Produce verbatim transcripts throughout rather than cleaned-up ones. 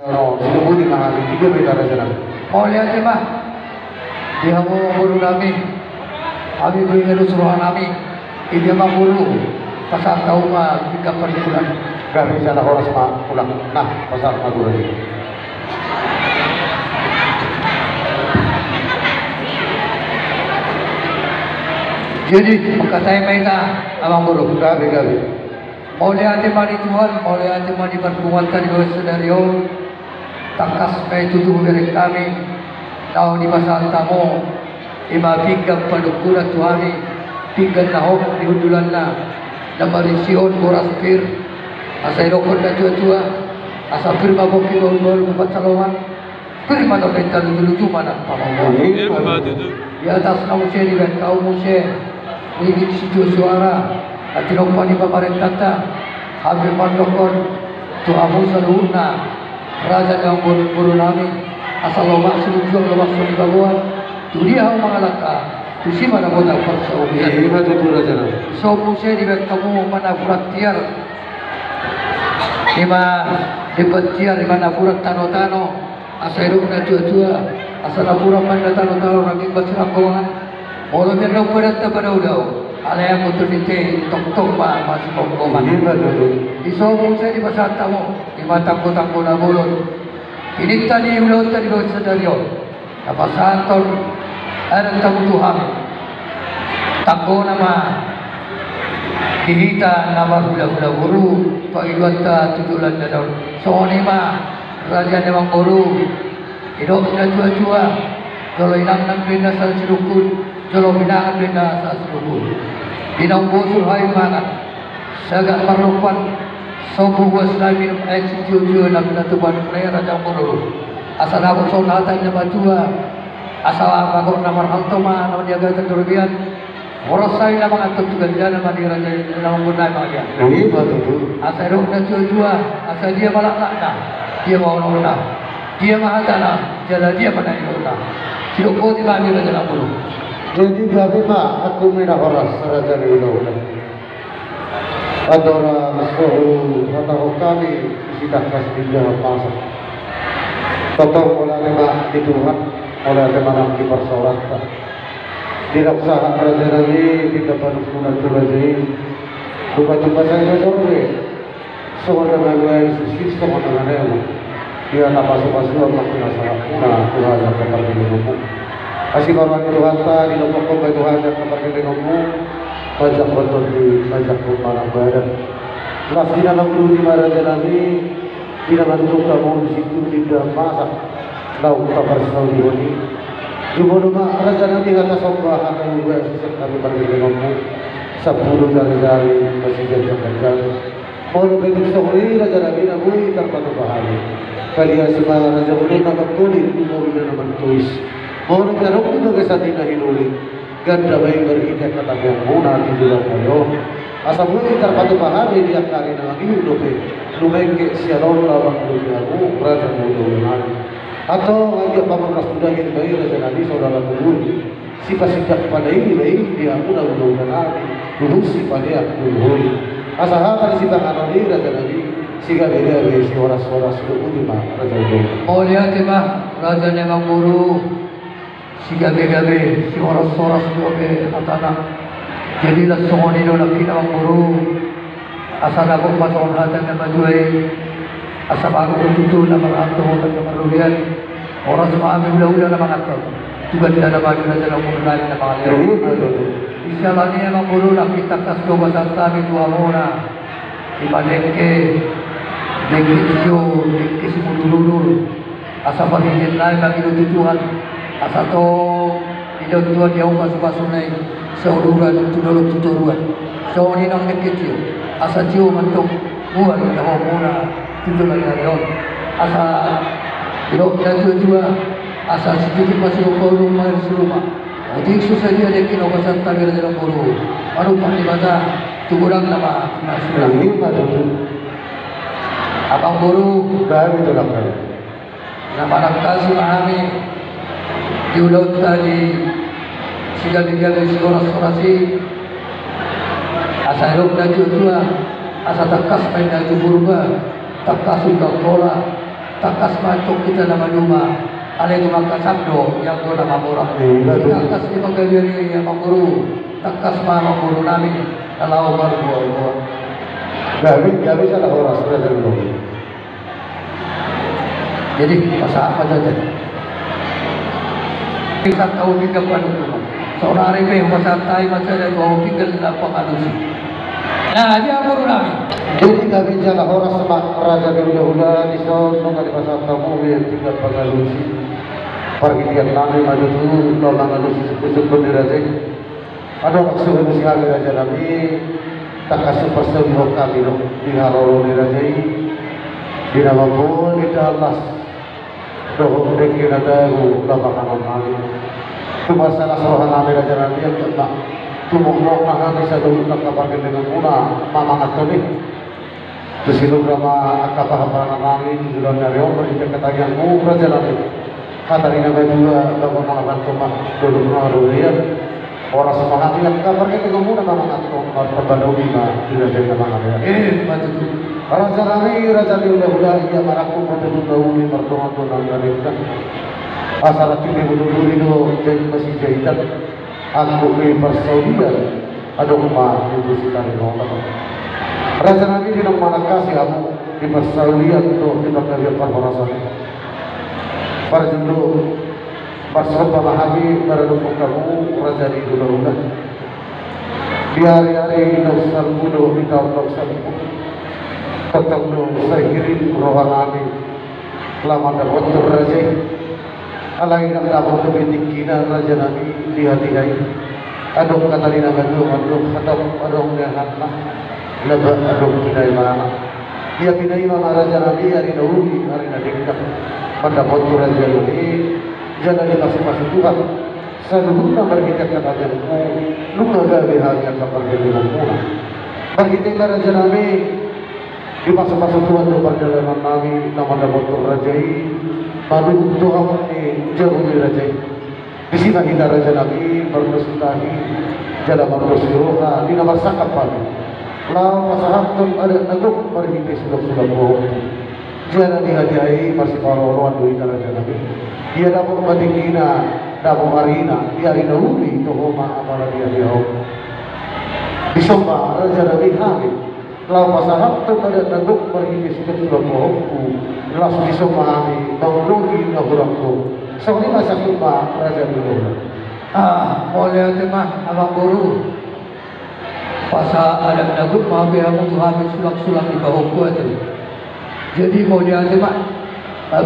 Ro, sinubudi ma hami, tiga meter aja nang. Mauliate ma. Di hamu boru nami. Hami boru nami. Idia ma boru. Pasahat hamu ma pinggan panungkunan. Gabe jala horas ma tulang. Nah, pasahat ma tulang. Jadi, mangkatai ma hita, amang boru. Gabe, gabe. Mauliate ma di Tuhan, mauliate ma di parpunguanta di bagasan sadari on. Tangkas ma i tutu hubereng hami, naung dipasahat hamu, i ma pinggan panungkunan tu hami, pinggan na hot di hundulanna, na marisihon boras pir, asa didokkon na tua-tua, asa pir ma pongki bahul-bahul, umpat saloman, pir ma tondinta, luju-luju ma nang pangomoan. Pir ma tutu. Di atasna muse dibaen hamu muse, di sitio suara, na tinompa ni pamarentanta, hami mandokkon tu hamu saluhutna, raja ni amangboru nami, asa lomak silinjuang, lomak sibaboan, tu dia hamu mangalangka, tusi ma na botang parsaulian. Ima tutu, raja nami. Dison muse dibaen hamu ma napuran tiar, ima demban tiar, ima napuran tano-tano, asa didok na tua-tua, asa napuran ma na tano-tano, rageng ma sinangkoman. Molo mian na umpadanta padao-dao, alai anggo tondinta i tongtong ma masipongkoman. Ima tutu. Dison muse dipasahat hamu, ima tanggo-tanggo na bolon. Tininta ni ulaonta di bagasan sadari on, na pasahathon adat hamu tu hami. Tanggona ma di hita na marhula-hula boru, pangidoanta tu joloan na on. Songon i ma, raja ni amangboru, didok na tua-tua, jolo inang nang be na sahat sidungkun, jolo pinangan be na sahat sidungkun. Di naung bosur hami mangan, sagat marlompan, sombu buas nami minum aek sitio-tio na pinatupa ni raja amangboru. Asa dapot songon hata ni na matua, asa bagot na marhalto ma na maniagatan di robean. Horas hami na manganhon tu gandana ma di raja ni amangboru nami, mangadia. Ima tutu. Asa didok na tua-tua, asa dia ma laklakna, dia ma unokna, dia ma hatana, jala dia ma na nidokna. Sidok boti ma di raja ni amangboru. Jadi gabe ma, angkup ma na horas, raja ni ulaon. Andorang so huhatahon hami, di sitangkas ni indahan masa. Tongtong mauliate ma di Tuhan, mauliate ma nang di parsaoranta. Di na sahat raja nami, di na panungkunan tu raja i. Bukan cuma saya saja, songon na manuai susi, songon na manuai. Ia na pasu-pasu ma na sahat muna tu hajat na parlinggomanmu. Asi baru di Tuhanta, di lompok kombai tu hajat na parlinggomanmu. Pajak kotor di, pajak kumparan badan. Las di na manguluni ma raja nami, di na manungkun hamu di situ di dalam masak. Lauk tabar sauri honi. Jumolo ma raja nami hata somba, hata uga sisek kami parlinggomanmu. Sampulu jari-jari, masih jajak-jajak. Molo pe tung songon i raja nami na boi tarpatupa hami. Palias ma raja muna na mangkoli, umobi na mantois. Molo pe adong di bagasan i na hinoli, ganda ma i marhite hatabeanmuna di joloan on. Asa boi tarpatupa hami di angka ari na mangihut dope. Lumengge sian on lawang dope hamu raja ni ulaon nami. Antong anggiat pamoras tu daging ma i raja nami, saudara tubu. Sipasindak panaili ma i di hamu na ulaon nami, tubu sipalean tubu. Asa hata ni sipanganon i raja nami, sigabe-gabe, sihoras-horas, tubu di ma raja ulaon. Mauliate ma, raja ni amangboru, sigabe-gabe, sihoras-horas dope hatana. Jadi las songon i do nangkin amangboru. Asa dapot ma songon hata ni na matua i, asa bagot do tutu na marhalto, hata na marrobean. Horas ma hami hula-hula na manganhon. Tu gandana ma di raja ni amangboru nami na mangalean. Di siala ni i amangboru, nangkin tangkas do pasahat hami tu hamuna. Ima dengke, dengke tio, dengke simudur-udur. Asa parhitean nai mangido tu Tuhan, asa tong didok Tuhan di hamu pasu-pasuna i, siuduran tu dolok tu toruan. Songon i nang dengke tio, asa tio ma antong buat ni hamuna tu joloan on. Asa didok na tua-tua, asa situtu ma siboan, paulung ma di si ruma. Otik so sadia dengke na hupasahat hami raja ni amangboru. Manumpak Debata, tu godangna ma na sulang. Ima tutu. Amangboru. Gabe tulang kami. Na manangkasi ma hami di ulaonta di sigabe-gabe, sihoras-horas i. Asa didok na tua-tua, asa tangkas ma inna tu Purba, tangkas undang bola. Tangkas ma antong hita na maduma, alai tumangkasan do ianggo na mamora. Tangkas di panggabean i, amangboru, tangkas ma amangboru nami na laho marboaboa. Gabe, gabe jala horas, gabe jala horas. Jadi pasahat ma jala. Bisa tahu tiga panukuman. Saudari pe pasahat tahi ma jala tahu tiga lapan alusi. Nah, dia amangboru nami. Jadi gabe jala horas ma raja ni hulahula, dison nunga dipasahat hamu be tiga pangalusi. Parhitean nami ma tutu na mangalusi suksuk ni raja i. Adong suksuk ni hami raja nami, tangkas parsaulian hami do di haroro ni raja i. Di na mamboan indahan las dohot dengke na tabo na pahanon nami. Tumasa las roha nami raja nami, anggiat ma tumomok ma hami saluhut angka pargellenganmuna mamangan toni. Tusi luhut ma angka pahaparangan nami di joloan ni ari on, marhite angka tangiangmu raja nami. Hata ni na matua, bagot na lapan toma, dolok na dolian. Horas ma hami angka pargellenganmuna mamangan toni, martamba lobi ma di raja i na mangalehon. Eh, ma tutu. Raja nami, raja ni hulahula, ia ma rangkung ma tutu na uli mardongan dongan na denggan. Asa rangkung ni bulu duri do jait masijaitan. Angkup ni parsaulian adong ma tutu sitarinotan. Raja nami, di naung manangkasi hamu di parsaulian dohot di panggabean parhorasan i. Parjolo marsomba ma hami maradophon hamu raja ni hulahula. Di ari-ari naung salpu dohot di taon naung salpu, tongtong do sai hirim roha nami laho mandapothon raja i. Alai ndang dapot dope tingkina raja nami di hatiha i. Adong hata ni na matua mandok, hatop adong ni anak, laba adong pinaimana. Ia pinaima ma raja nami ari na uli ari na denggan mandapothon raja nami, jala dipasupasu Tuhan saluhutna marhite angka tangiangmu, nunga gabe hami angka pargellenganmuna. Marhite i ma raja nami, dipasupasu Tuhan do pardalanan nami na mandapothon raja i, manurut tu hata ni jabu ni raja i. Disi ma hita raja nami marlas tahi jala marlas ni roha di na marsangkap hami laho pasahathon adat na gok marhite sulangsulang pahompu. Jala di hatiha i marsiparoroan do hita raja nami. Ia dapot ma tingkina, dapot arina, di ari na uli toho ma apala di hatiha on. Dison ma raja nami hami laho pasahathon adat na gok marhite sulangsulang pahompu, laos dison ma hami manggohi na hurang gok. Songon i ma sangkut ma raja ni hulahula. Ah, mauliate ma amangboru. Pasahat adat na gok ma be hamu tu hami sulangsulang ni pahompu ate. Jadi mauliate ma.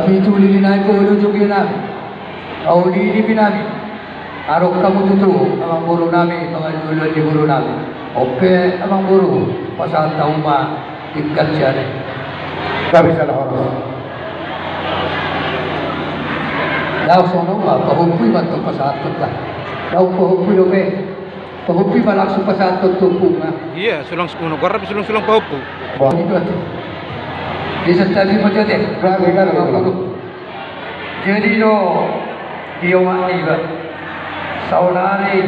Pitu lili nai polo jogi nami. Au lili pinami. Adong hamu tutu amangboru nami, pangalualuan ni boru nami. On pe amangboru, pasahat hamu ma tingkat sian i. Gabe jala horas. Laos songon on ma, pahompu i ma antong pasahathon da. Laos pahompu i dope. Pahompu i ma langsung pasahathon tu ompungna. Ia, sulang, manogot rapi sulangsulang pahompu. Bah. Itu ate. Di santabi ma jate. Gabe, gabe, gabe. Jadi do, di omak niba. Saonari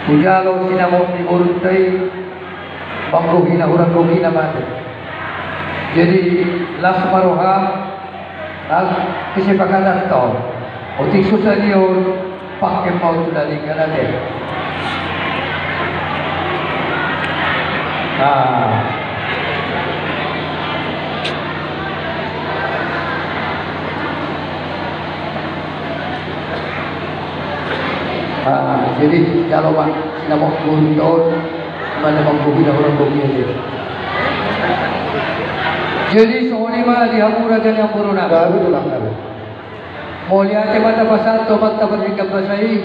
hujalo sinamot ni borunta i, manggohi na hurang gok i na mate. Jadi las ma roha, Nang kesepakatan tau. Otik so sadia on, pangke ma on tu lali kan ate. Ah. Ah, jadi jalo ma sinamot ni borunta on, ima na manggohi na hurang gok i ate. Jadi songon i ma di hamu raja ni amangboru nami. Baru tulang kami. Mauliate ma tapasahat tu Amanta Pardenggan Basa i.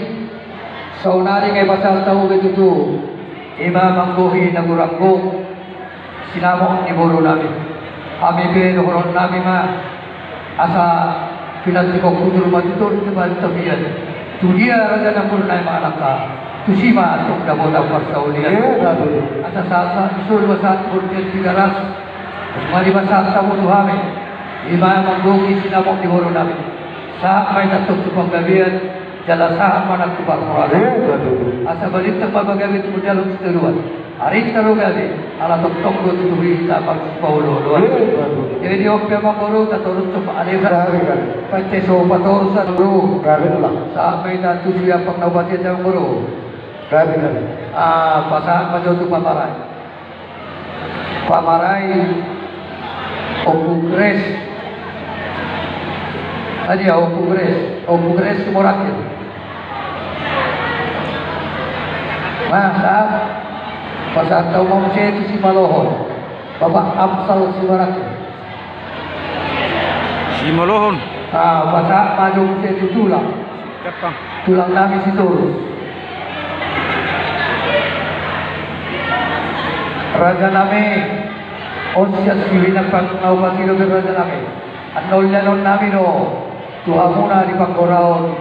Saonari nunga dipasahat hamu be tutu, ima manggohi na hurang gok sinamot ni boru nami. Hami pe dohonon nami ma, asa pinantikhon hujur ma tutu di tapian. Tu dia raja ni amangboru nami mangalangka, tusi ma antong dapotan parsaulian. Asa sahat-sahat ni solu ma sahat ni bontean Tigaras. Nunga dipasahat hamu tu hami, ima manggohi sinamot ni boru nami. Sahat ma hita antong tu panggabean. Jala sahat ma nang tu parhorasan. Asa balintang ma pagabe tu jolo tu toruan. Arinta do gabe, ala tongtong do tutu hita marsipaolooloan. Jadi on pe amangboru, tatorushon ma ale. Pante so patorus an do. Sahat ma hita tu Siampang Naupati, amangboru. Ah, pasahat ma jo tu pamarai. Pamarai, Ompu Grace. Tadi ya, Ompu Grace. Ompu Grace Simorakin. Nah, sahat. Pasahat hamu ma muse tu Simalohon. Bapak Amsal Simorakin. Simolohon. Ah, pasahat ma jo muse tu tulang. Tulang nami Sitorus. Raja nami, on sian Siampang Naupati dope raja nami. Annon lehonon nami do tu hamuna di panggoraon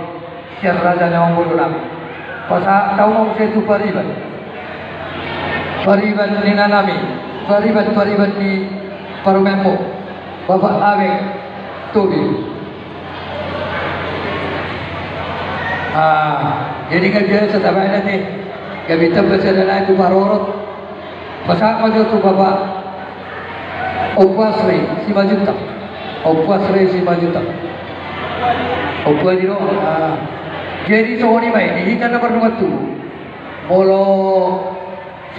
sian raja ni amangboru nami. Pasahat hamu ma muse tu pariban. Pariban ni inanami, pariban, pariban ni parumaenmu, Bapak Abeng Tobing. Ah, jadi nunga biasa tabaen ate. Gabe tamba sada nai tu parorot. Pasahat ma jo tu Bapak Ompu Asri Simanjuntak. Ompu Asri Simanjuntak. Ompu Adi do. Ah. Jadi songon i ma i di hita na mardongan tubu. Molo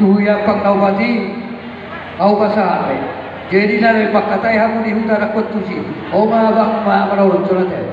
tu Siampang Naupati, au pasahat be. Jadi na naeng mangkatai hamu di huta nangkin tusi. Oma bang ma manortor ate.